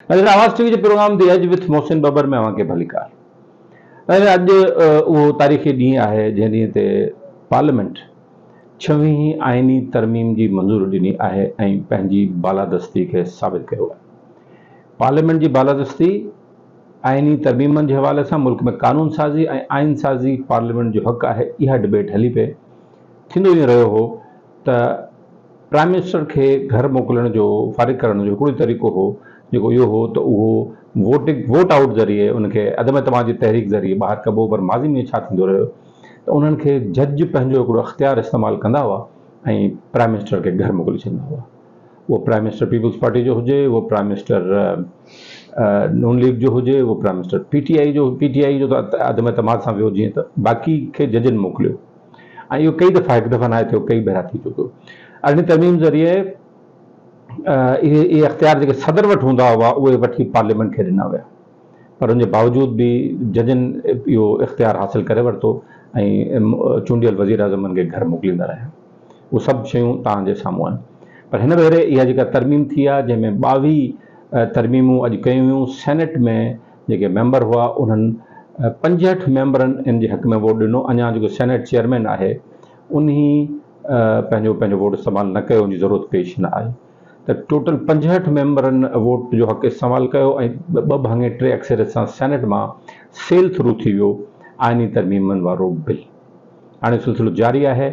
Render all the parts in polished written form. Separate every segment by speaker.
Speaker 1: ناظرين آواز ٽي وي جي پروگرام the ايج وٿ محسن ٻٻر ۾ اوهان کي ڀليڪار. ناظرين اڄ اهو تاريخي ڏينهن آهي جنهن ڏينهن تي پارليامينٽ ڇويهين آئيني ترميم جي منظوري ڏني آهي ۽ پنهنجي بالادستي کي ثابت ڪيو آهي. پارليامينٽ جي بالادستي آئيني ترميمن جي حوالي سان ملڪ ۾ قانون سازي ۽ آئين سازي پارليامينٽ جو حق آهي اها ڊبيٽ هلي پئي. ٿيندو ائين رهيو هو ته پرائم منسٽر کي گهر موڪلڻ جو فارغ ڪرڻ جو هڪڙو ئي طريقو هو جيڪو اهو هو ته اهو ووٽنگ ووٽ آئوٽ ذريعي ان کي عدم اعتماد جي تحريڪ ذريعي ٻاهر ڪبو پر ماضي ۾ ڇا ٿيندو رهيو ته انهن کي جج پنهنجو هڪڙو اختيار استعمال ڪندا هئا ۽ پرائم منسٽر کي گهر موڪلي ڇڏيندا هئا اهو پرائم منسٽر پيپلز پارٽي جو هجي اهو پرائم منسٽر نون ليگ جو هجي اهو prime minister P T I جو پي ٽي آء جو ته عدم اعتماد سان ويو جيئن ته باقي کي ججن موڪليو ۽ اهو ڪئي دفعا هڪ دفعا ناهي ٿيو ڪئي ڀيرا ٿي چڪو. ارڙهين ترميم ذريعي اهي اهي اختيار جيڪي صدر وٽ هوندا هئا اهي وٺي پارليامينٽ کي ڏنا ويا پر ان جي باوجود به ججن اهو اختيار حاصل ڪري ورتو ۽ چونڊيل وزيراعظمن کي گهر موڪليندا رهيا. اهي سڀ شيون توهان جي سامهون آهن پر هن ڀيري اها جيڪا ترميم ٿي آهي جنهن ۾ 22 ترميمون اڄ ڪيون ويون سينيٽ ۾ جيڪي ميمبر هئا انهن 65 ميمبرن ان جي حق ۾ ووٽ ڏنو اڃا جيڪو سينيٽ چيئرمين آهي انهي پنهنجو پنهنجو ووٽ استعمال نه ڪيو ان جي ضرورت پيش نه آئي ته ٽوٽل 65 ميمبرن ووٽ جو حق استعمال ڪيو ۽ ٻه ڀاڱي ٽي اڪثريت سان سينيٽ مان سيل ٿرو ٿي ويو آئيني ترميمن وارو بل. هاڻي سلسلو جاري آهي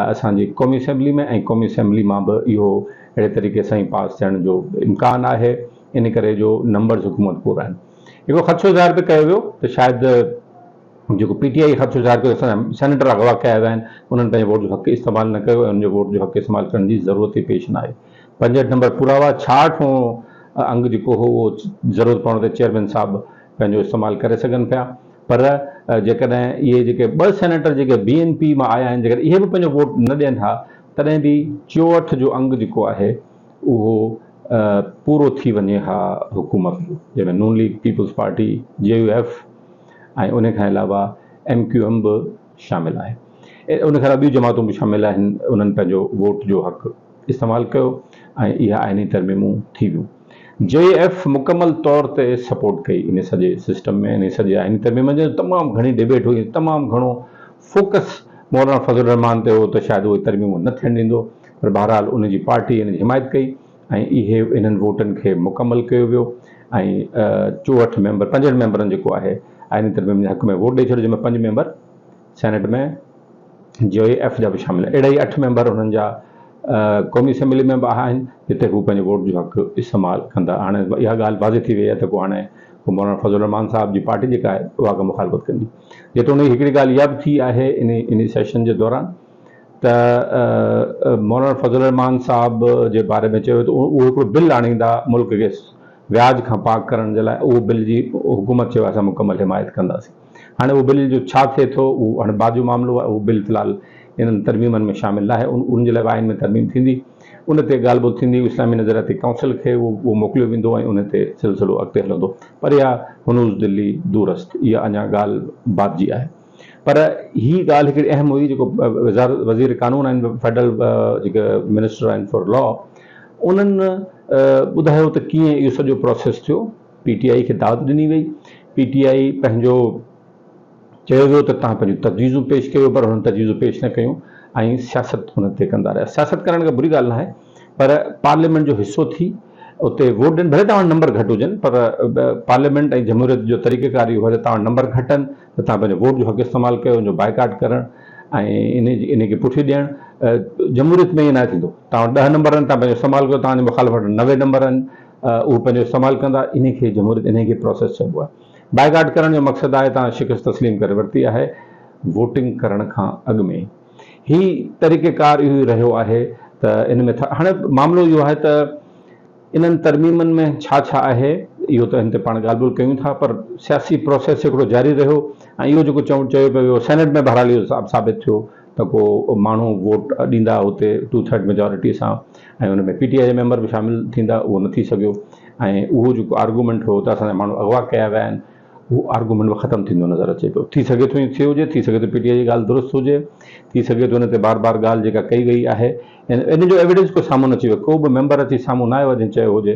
Speaker 1: اسان جي قومي اسيمبلي ۾ ۽ قومي اسيمبلي مان به اهو اهڙي طريقي سان ئي پاس ٿيڻ جو امڪان آهي ان ڪري جو نمبرز حڪومت پورا آهن. هڪڙو خدشو ظاهر به ڪيو ويو ته شايد جيڪو پي ٽي آء خدشو ظاهر ڪيو اسان جا سينيٽر اغوا ڪيا ويا آهن انهن پنهنجي ووٽ جو حق استعمال نه ڪيو ۽ انهن جو ووٽ جو حق استعمال ڪرڻ جي ضرورت ئي پيش نه آئي. 65 نمبر پورا هئا ڇاهٺون انگ جيڪو هو اهو ضرورت پوڻ تي چيئرمين صاحب پنهنجو استعمال ڪري سگهن پيا پر جيڪڏهن اهي جيڪي ٻه سينيٽر جيڪي بي اين پي مان آيا آهن جيڪڏهن اهي به پنهنجو ووٽ نه ڏين ها تڏهن به 64 جو انگ جيڪو آهي اهو پورو ٿي وڃي ها حڪومت جو جنهن ۾ Noon league, peoples party, J U F ۽ ان کان علاوه ايم ڪيو ايم به شامل آهي ان کان علاوه ٻيون جماعتون به شامل آهن انهن پنهنجو ووٽ جو حق استعمال ڪيو ۽ اها آئيني ترميمون ٿي ويون. جي ايف مڪمل طور تي سپورٽ ڪئي ان سڄي سسٽم ۾ ان سڄي آئيني ترميمن جي تمام گهڻي ڊبيٽ هئي تمام گهڻو فوڪس مولانا فضل الرحمان تي هو ته شايد اهي ترميمون نه ٿيڻ ڏيندو پر بهرحال ان جي پارٽي ان جي حمايت ڪئي ۽ اهي انهن ووٽن کي مڪمل ڪيو ويو ۽ 64 ميمبر 65 ميمبرن جيڪو آهي آئيني ترميم جي حق ۾ ووٽ ڏئي ڇڏيو جنهن ۾ پنج ميمبر سينيٽ ۾ جي ايف جا به شامل آهن اهڙا ئي اٺ ميمبر انهن جا قومي اسيمبلي ۾ به آهن جتي هو پنهنجي ووٽ جو حق استعمال ڪندا هاڻي اها ڳالهه واضح ٿي وئي آهي ته ڪو هاڻي ڪو مولانا فضل الرحمان صاحب جي پارٽي جيڪا آهي اها ڪا مخالفت ڪندي جيتوڻيڪ هڪڙي ڳالهه اها به ٿي آهي ان سيشن جي دوران ته مولانا فضل الرحمان صاحب جي باري ۾ چيو ته اهو هڪڙو بل آڻيندا ملڪ کي وياج کان پاڪ ڪرڻ جي لاء اهو بل جي حڪومت چيو اسان مڪمل حمايت ڪنداسين هاڻي اهو بل جو ڇا ٿئي ٿو اهو هاڻي بعد جو معاملو آهي اهو بل في الحال انهن ترميمن ۾ شامل ناهي ان جي لاء به آئين ۾ ترميم ٿيندي ان تي ڳالهه ٻولهه ٿيندي اسلامي نظرياتي ڪائونسل کي اهو موڪليو ويندو ۽ ان تي سلسلو اڳتي هلندو پر اها هنوز دلي دور است اها اڃا ڳالهه بعد جي آهي. پر هي ڳالهه هڪڙي اهم هئي جيڪو وزارت وزير قانون آهن فيڊرل جيڪي منسٽر آهن فار لا انهن ٻڌايو ته ڪيئن اهو سڄو پروسيس ٿيو پي ٽي آئي کي دعوت ڏني وئي پي ٽي آئي پنهنجو چيو ويو ته تهان پنهنجون تجويزون پيش ڪيو پر انهن تجويزون پيش نه ڪيون ۽ سياست ان تي ڪندا رهيا سياست ڪرڻ ڪا بري ڳالهه نه آهي پر پارليامينٽ جو حصو ٿي اتي ووٽ ڏين ڀلي توهان وٽ نمبر گهٽ هجن پر پارليامينٽ ۽ جمهوريت جو طريقه ڪار اهو آهي ته توهان وٽ نمبر گهٽ آهن ته توهان پنهنجو ووٽ جو حق استعمال ڪيو ان جو بائيڪاٽ ڪرڻ ۽ ان کي پٺي ڏيڻ جمهوريت ۾ ائين ناهي ٿيندو توهان وٽ 10 نمبر آهن توهان پنهنجو استعمال ڪيو توهان جي مخالف وٽ 90 نمبر آهن اهو پنهنجو استعمال ڪندا ان کي جمهوريت ان کي پروسيس چئبو آهي بائيڪاٽ ڪرڻ جو مقصد آهي توهان شڪست تسليم ڪري ورتي آهي ووٽنگ ڪرڻ کان اڳ ۾ هي طريقه ڪار اهو ئي رهيو آهي ته ان ۾ هاڻي معاملو اهو آهي ته انهن ترميمن ۾ ڇا ڇا آهي اهو ته هن تي پاڻ ڳالهه ٻولهه ڪيون ٿا پر سياسي پروسيس هڪڙو جاري رهيو ۽ اهو جيڪو چئو چيو پيو ويو سينيٽ ۾ بهرحال اهو ثابت ٿيو ته ڪو ماڻهو ووٽ ڏيندا اتي ٽو ٿرڊ ميجارٽي سان ۽ ان ۾ پي ٽي آء جا ميمبر به شامل ٿيندا اهو نه ٿي سگهيو ۽ اهو جيڪو آرگومينٽ هو ته اسان جا ماڻهو اغوا ڪيا ويا آهن اهو آرگومينٽ به ختم ٿيندو نظر اچي پيو. ٿي سگهي ٿو ائين ٿيو هجي، ٿي سگهي ٿو پي ٽي آء جي ڳالهه درست هجي، ٿي سگهي ٿو ان تي بار بار ڳالهه جيڪا ڪئي وئي آهي ان جو ايويڊنس ڪو سامهون نه اچي ويو، ڪو به ميمبر اچي سامهون نه آيو آهي جنهن چيو هجي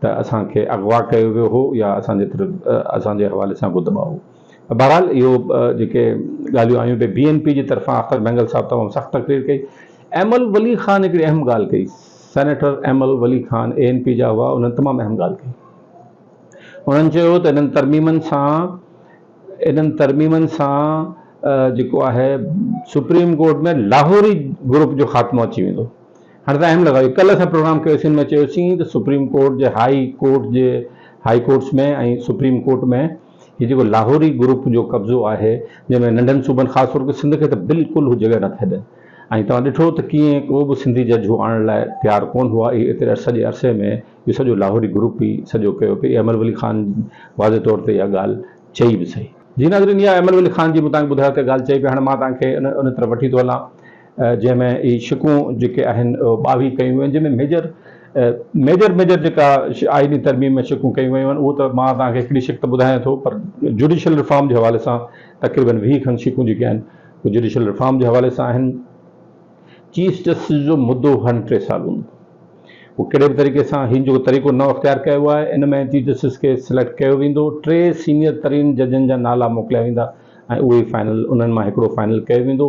Speaker 1: ته اسان کي اغوا ڪيو ويو هو يا اسان جي طرف اسان جي حوالي سان ڪو دٻاء هو. بهرحال اهو جيڪي ڳالهيون آيون پئي بي اين پي جي طرفان اختر مينگل صاحب تمام سخت تقرير ڪئي. ايمل ولي خان هڪڙي اهم ڳالهه ڪئي. Senator Aimal Wali Khan A N P جا هئا انهن تمام اهم ڳالهه ڪئي. انهن چيو ته انهن ترميمن سان انهن ترميمن سان جيڪو آهي سپريم ڪورٽ ۾ لاهوري گروپ جو خاتمو اچي ويندو. هاڻي ته اهم لڳا ڪلهه اسان پروگرام ڪيوسين ان ۾ چيوسين ته سپريم ڪورٽ جي هائي ڪورٽ جي هائي ڪورٽس ۾ ۽ سپريم ڪورٽ ۾ هي جيڪو لاهوري گروپ جو قبضو آهي جنهن ۾ ننڍن صوبن خاص طور تي سنڌ کي ته بلڪل هو جڳهه نٿا ڏين ۽ توهان ڏٺو ته ڪيئن ڪو به سنڌي جج هو آڻڻ لاء تيار ڪونه هئا اهي ايتري سڄي عرصي ۾ اهو سڄو لاهوري گروپ ئي سڄو ڪيو پئي ايمل ولي خان واضح طور تي اها ڳالهه چئي به سهي. جي ناظرين اها ايمل ولي خان جي مون توهان کي ٻڌايو ته ڳالهه چئي پئي هاڻي مان توهان کي ان طرف وٺي ٿو هلان جنهن ۾ اهي شقون جيڪي آهن 22 ڪيون ويون آهن جنهن ۾ ميجر ميجر ميجر جيڪا آئيني ترميم ۾ شقون ڪيون ويون آهن اهو ته مان توهان کي هڪڙي شق ته ٻڌايان ٿو پر جوڊيشل ريفارم جي حوالي سان تقريبن 20 کن شقون جيڪي آهن اهي جوڊيشل ريفارم جي حوالي سان آهن. چيف جسٽس جو مدو هاڻي 3 سال هوندو اهو ڪهڙي به طريقي سان هي جيڪو طريقو نئون اختيار ڪيو ويو آهي ان ۾ چيف جسٽس کي سليڪٽ ڪيو ويندو 3 سينيئر ترين ججن جا نالا موڪليا ويندا ۽ اهي فائنل انهن مان هڪڙو فائنل ڪيو ويندو.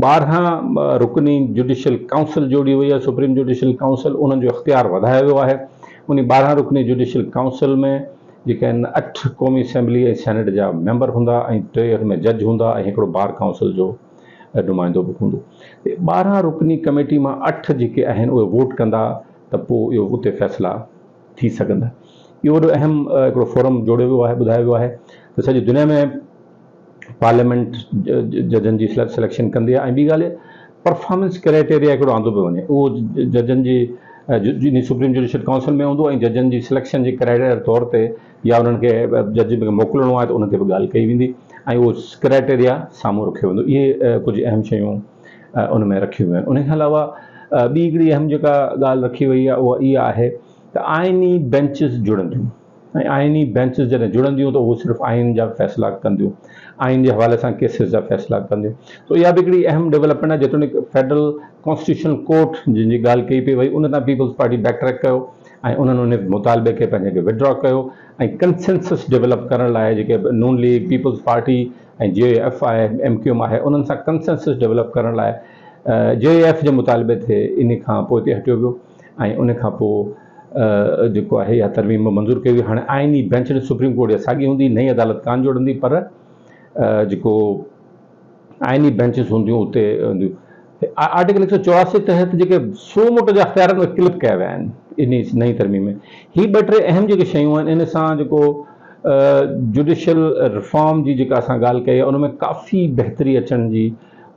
Speaker 1: 12 رڪني جوڊيشل ڪائونسل جوڙي وئي آهي، سپريم جوڊيشل ڪائونسل انهن جو اختيار وڌايو ويو آهي. انهي 12 رڪني جوڊيشل ڪائونسل ۾ جيڪي آهن 8 قومي اسيمبلي ۽ سينيٽ جا ميمبر هوندا ۽ 3 ان ۾ جج هوندا ۽ هڪڙو بار ڪائونسل جو نمائندو به هوندو. 12 رڪني ڪميٽي مان 8 جيڪي آهن اهي ووٽ ڪندا ته پوء اهو اتي فيصلا ٿي سگهندا. اهو وڏو اهم هڪڙو فورم جوڙيو ويو آهي ٻڌايو ويو آهي ته سڄي دنيا ۾ پارليامينٽ ججن جي سليڪشن ڪندي آهي ۽ ٻي ڳالهه پرفارمنس ڪرائيٽيريا هڪڙو آندو پيو وڃي اهو ججن جي سپريم جوڊيشل ڪائونسل ۾ هوندو ۽ ججن جي سليڪشن جي ڪرائيٽيريا طور تي يا انهن کي جج کي موڪلڻو آهي ته ان تي به ڳالهه ڪئي ويندي ۽ اهو ڪرائيٽيريا سامهون رکيو ويندو اهي ڪجهه اهم شيون ان ۾ رکيون ويون آهن ان کان علاوه ٻي هڪڙي اهم جيڪا ڳالهه رکي وئي آهي اها اها آهي ته آئيني بينچز جڙنديون ۽ آئيني بينچز جڏهن جڙنديون ته اهو صرف آئين جا فيصلا ڪنديون، آئين جي حوالي سان ڪيسز جا فيصلا ڪنديون. سو اها به هڪڙي اهم ڊولپمينٽ آهي جيتوڻيڪ فيڊرل ڪانسٽيٽيوشنل ڪورٽ جنهن جي ڳالهه ڪئي پئي وئي ان تان پيپلز پارٽي بيڪ ٽريڪ ڪيو ۽ انهن ان مطالبي کي پنهنجي کي وڊرا ڪيو ۽ ڪنسنسس ڊولپ ڪرڻ لاء جيڪي Noon league, peoples party ۽ J U F آهي، ايم ڪيو ايم آهي انهن سان ڪنسنسس ڊولپ ڪرڻ لاء جي يو ايف جي مطالبي تي انهي کان پوئتي هٽيو ويو ۽ ان کان پوء جيڪو آهي اها ترميم به منظور ڪئي وئي. هاڻي آئيني بينچ سپريم ڪورٽ اها ساڳي هوندي، نئين عدالت ڪانه جوڙندي پر جيڪو آئيني بينچز هونديون اتي هونديون. آرٽيڪل 184 تحت جيڪي سو موٽو جا اختيار آهن اهي ڪلپ ڪيا ويا آهن انهي نئين ترميم ۾. هي ٻه ٽي اهم جيڪي شيون آهن ان سان جيڪو جوڊيشل ريفارم جي جيڪا اسان ڳالهه ڪئي آهي ان ۾ ڪافي بهتري اچڻ جي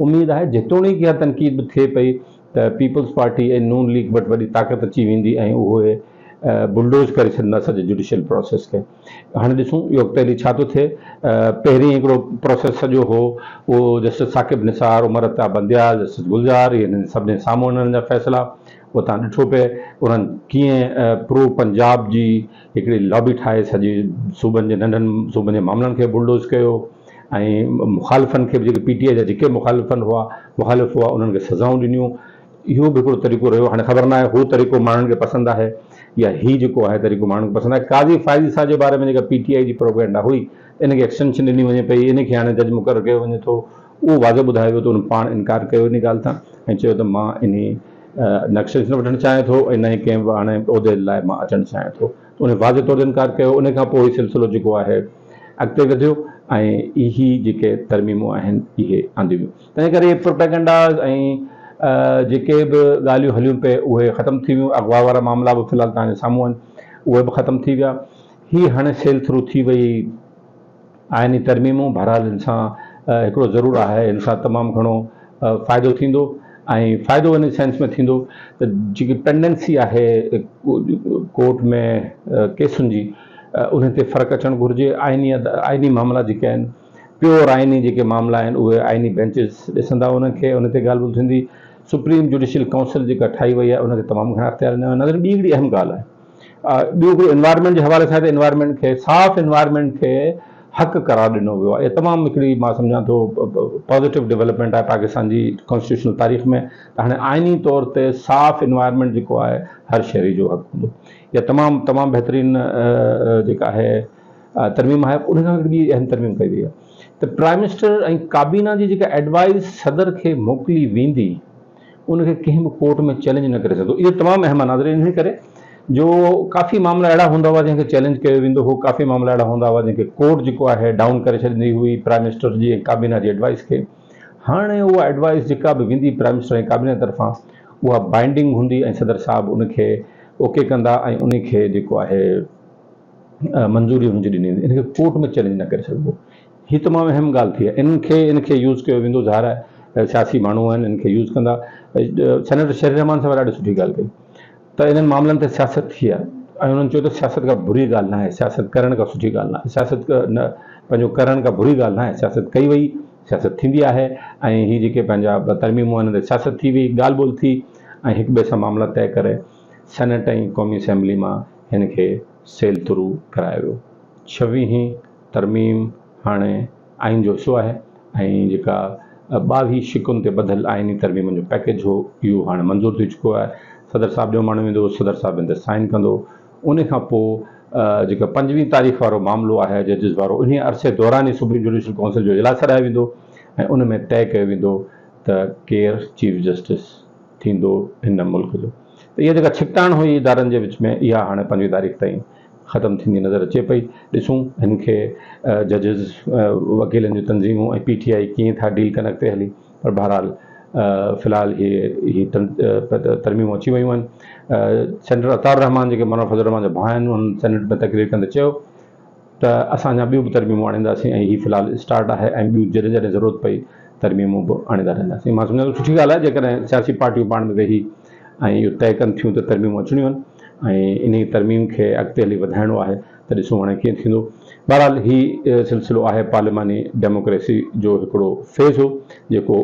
Speaker 1: اميد آهي جيتوڻيڪ اها تنقيد به ٿئي پئي ته پيپلز پارٽي ۽ نون ليگ وٽ وڏي طاقت اچي ويندي ۽ اهي بلڊوز ڪري ڇڏيندا سڄي جوڊيشل پروسيس کي. هاڻي ڏسون اهو اڳتي هلي ڇا ٿو ٿئي. پهرين هڪڙو پروسيس سڄو هو اهو جسٽس ثاقب نثار، عمر عطا بنديال، جسٽس گلزار اهي هنن سڀني سامهون انهن جا فيصلا اهو تان ڏٺو پئي انهن ڪيئن پرو پنجاب جي هڪڙي لابي ٺاهي سڄي صوبن جي ننڍن صوبن جي معاملن کي بلڊوز ڪيو. ۽ مخالفن کي به جيڪي پي ٽي آء جا جيڪي مخالفن هئا مخالف هئا انهن کي سزائون ڏنيون اهو به هڪڙو طريقو رهيو هاڻي خبر ناهي هو طريقو ماڻهن کي پسند آهي يا هي جيڪو آهي طريقو ماڻهن کي پسند آهي قاضي فائزي صاحب جي باري ۾ جيڪا پي ٽي آء جي پروپيگنڊا هئي ان کي ايڪسٽينشن ڏني وڃي پئي ان کي هاڻي جج مقرر ڪيو وڃي ٿو اهو واضح ٻڌايو ويو ته ان پاڻ انڪار ڪيو ان ڳالهه تان ۽ چيو ته مان انهي نه ايڪسٽينشن وٺڻ چاهيان ٿو ۽ نه ئي ڪنهن به هاڻي عهدي لاء مان اچڻ چاهيان ٿو ان واضح طور تي انڪار ڪيو ان کان پوء هي سلسلو جيڪو آهي اڳتي وڌيو ۽ اهي جيڪي ترميمون آهن اهي آنديون ويون. تنهن ڪري پروپيگنڊاز ۽ جيڪي به ڳالهيون هليون پئي اهي ختم ٿي ويون. اغوا وارا معاملا به في الحال توهان جي سامهون آهن اهي به ختم ٿي ويا. هي هاڻي سيل ٿرو ٿي وئي آئيني ترميمون بهرحال ان سان هڪڙو ضرور آهي ان سان تمام گهڻو فائدو ٿيندو ۽ فائدو ان سينس ۾ ٿيندو ته جيڪي پينڊنسي آهي ڪورٽ ۾ ڪيسن جي انهن تي فرق اچڻ گهرجي، آئيني آئيني معاملا جيڪي آهن پيور آئيني جيڪي معاملا آهن اهي آئيني بينچز ڏسندا انهن کي ان تي ڳالهه ٻولهه ٿيندي، سپريم جوڊيشل ڪائونسل جيڪا ٺاهي وئي آهي ان کي تمام گهڻا اختيار ڏنا ويا آهن. ناظرين ٻي هڪڙي اهم ڳالهه آهي ٻيو هڪڙو انوائرمينٽ جي حوالي سان آهي ته انوائرمينٽ کي صاف انوائرمينٽ کي حق قرار ڏنو ويو آهي اها تمام هڪڙي مان سمجهان ٿو پازيٽو ڊولپمينٽ آهي پاڪستان جي ڪانسٽيٽيوشنل تاريخ ۾ ته هاڻي آئيني طور تي صاف انوائرمينٽ جيڪو آهي هر شهري جو حق هوندو. اها تمام تمام بهترين جيڪا آهي ترميم آهي ان کان هڪ ٻي اهم ترميم ڪئي وئي آهي ته پرائم منسٽر ۽ ڪابينا جي جيڪا ايڊوائز صدر کي موڪلي ويندي ان کي ڪنهن به ڪورٽ ۾ چئلينج نه ڪري سگهندو. اهو تمام اهم آهي ناظرين انهي ڪري جو ڪافي معاملا اهڙا هوندا هئا جنهن کي چئلينج ڪيو ويندو هو ڪافي معاملا اهڙا هوندا هئا جنهن کي ڪورٽ جيڪو آهي ڊائون ڪري ڇڏيندي هئي پرائم منسٽر جي ۽ ڪابينا جي ايڊوائس کي هاڻي اها ايڊوائس جيڪا به ويندي پرائم منسٽر ۽ ڪابينا طرفان اها بائنڊنگ هوندي ۽ صدر صاحب ان کي اوڪي ڪندا ۽ ان کي جيڪو آهي منظوري هن جي ڏني ويندي ان کي ڪورٽ ۾ چئلينج نه ڪري سگهبو هي تمام اهم ڳالهه ٿي آهي ان کي ان کي يوز ڪيو ويندو ظاهر آهي سياسي ماڻهو آهن ان کي يوز ڪندا سينيٽر شيري رحمان صاحب ڏاڍي سٺي ڳالهه ڪئي ته انهن معاملن تي سياست ٿي آهي ۽ انهن چيو ته سياست ڪا بري ڳالهه نه آهي سياست ڪرڻ ڪا سٺي ڳالهه نه آهي سياست نه پنهنجو ڪرڻ ڪا بري ڳالهه نه آهي سياست ڪئي وئي سياست ٿيندي آهي ۽ هي جيڪي پنهنجا ترميمون آهن سياست ٿي وئي ڳالهه ٻولهه ٿي ۽ هڪ ٻئي سان معاملا طئي ڪري سينيٽ ۽ قومي اسيمبلي مان هن کي سيل ٿرو ڪرايو ويو. ڇويهين ترميم هاڻي آئين جو حصو آهي ۽ جيڪا ٻاويهه شقن تي ٻڌل آئيني ترميمن جو پيڪيج هو اهو هاڻي منظور ٿي چڪو آهي. صدر صاحب ڏيو ماڻهو ويندو، صدر صاحب ان تي سائن ڪندو. ان کان پوء جيڪا پنجويهه تاريخ وارو معاملو آهي ججز وارو انهي عرصي دوران ئي سپريم جوڊيشل ڪائونسل جو اجلاس سڏايو ويندو ۽ ان ۾ طئي ڪيو ويندو ته ڪير چيف جسٽس ٿيندو هن ملڪ جو ته اها جيڪا ڇڪتاڻ هئي ادارن جي وچ ۾ اها هاڻي پنجويهه تاريخ تائين ختم ٿيندي نظر اچي پئي ڏسون هن کي ججز وڪيلن جون تنظيمون ۽ پي ٽي آء ڪيئن ٿا ڊيل ڪن اڳتي هلي پر بهرحال في الحال هي هي ترميمون اچي ويون آهن سينيٽر عطاء الرحمان جيڪي مولانا فضل الرحمان جا ڀاء آهن انهن سينيٽ ۾ تقرير ڪندي چيو ته اسان اڃا ٻيون به ترميمون آڻينداسين ۽ هي في الحال اسٽارٽ آهي ۽ ٻيون جڏهن جڏهن ضرورت پئي ترميمون به آڻيندا رهنداسين. مان سمجهان ٿو سٺي ڳالهه آهي جيڪڏهن سياسي پارٽيون پاڻ ۾ ويهي ۽ اهو طئي ڪن ٿيون ته ترميمون اچڻيون آهن ۽ انهي ترميم کي اڳتي هلي وڌائڻو آهي ته ڏسون هاڻي ڪيئن ٿيندو. بهرحال هي سلسلو آهي پارليماني ڊيموڪريسي جو هڪڙو فيز هو جيڪو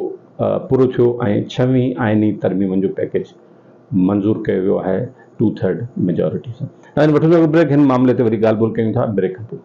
Speaker 1: پورو ٿيو ۽ ڇويهين آئيني ترميمن جو پيڪيج منظور ڪيو ويو آهي ٽو ٿرڊ ميجارٽي سان. ناظرين وٺون ٿا هڪ بريڪ هن معاملي تي وري ڳالهه ٻولهه ڪيون ٿا بريڪ کان پوء.